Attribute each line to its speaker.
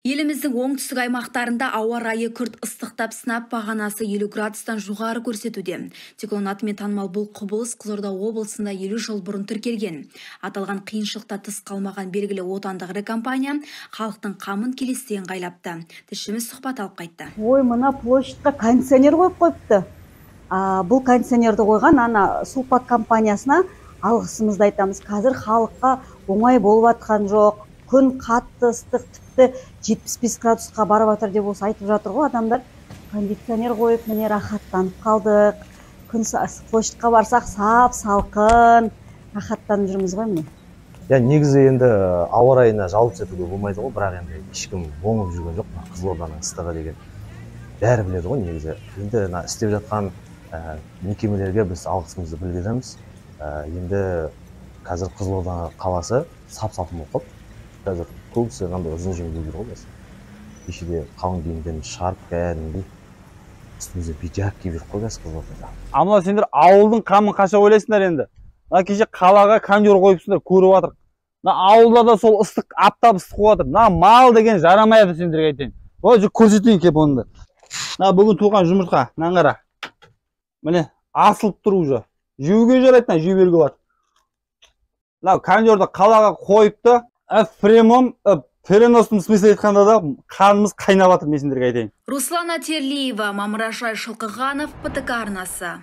Speaker 1: Еліміздің оңтүстік аймақтарында ауа райы күрт ыстықтап, сынап бағанасы 50 градустан жоғары көрсетуде. Циклон атымен танымал бұл құбылыс Қызылорда облысында 50 жыл бұрын тіркелген. Аталған қиыншылықта тыс қалмаған белгілі отандық ірі компания халықтың қамын келесіден ыңғайлапты. Тілшіміз сұхбат алып қайтты.
Speaker 2: Ой, мына площадьқа кондиционер қойып қойыпты. Бұл кондиционерді қойған ана Сулпак компаниясына алғысымызды айтамыз. Қазір халыққа оңай болып атқан жоқ. Күн қатты ыстық, тіпті 75 градусқа барып жатыр деп осы айтып жатыр ғой адамдар. Кондиционер қойып, міне, рахаттанып қалдық. Күн площадьқа барсақ, сап салқын, рахаттанып жүрміз ғой, міне.
Speaker 3: Иә, негізі енді ауа райына жалғыз етуге болмайды ғой, бірақ енді ешкім оңып жүрген жоқ. Мына Қызылорданың ыстығы деген бәрі біледі ғой негізі. Енді мына істеп жатқан мекемелерге біз алғысымызды білдіреміз. Енді қазір Қызылорда қаласы сап салқын болып қалды. Қазір көбісі мынандай ұзын жең киіп жүр ғой қазір. Кешеде қалың киімдерін шығарып, кәдімгідей үстімізде пиджак киіп жүрік қой қазір Қызылордада.
Speaker 4: А мына сендер ауылдың қамын қаша ойлайсыңдар енді. Мына кеше қалаға кондер қойыпсыңдар, көріп жатырық. Мына ауылда да сол ыстық, аптап ыстық болып жатыр. Мына мал деген жарамай жатыр, сендерге айтайын. Ой, көрсетейін кеп оны. Мына бүгін туған жұмыртқа, мынаны қара. Міне, асылып тұр уже. Жеуге жарайды, мына жей беруге болады. Мына кондерді қалаға қойыпты. В прямом, переносном смысле айтқанда да қанымыз қайнап жатыр, мен сендерге айтайын.
Speaker 1: Руслана Терлиева, Мамыражай Шылқығанов, ПТК арнасы.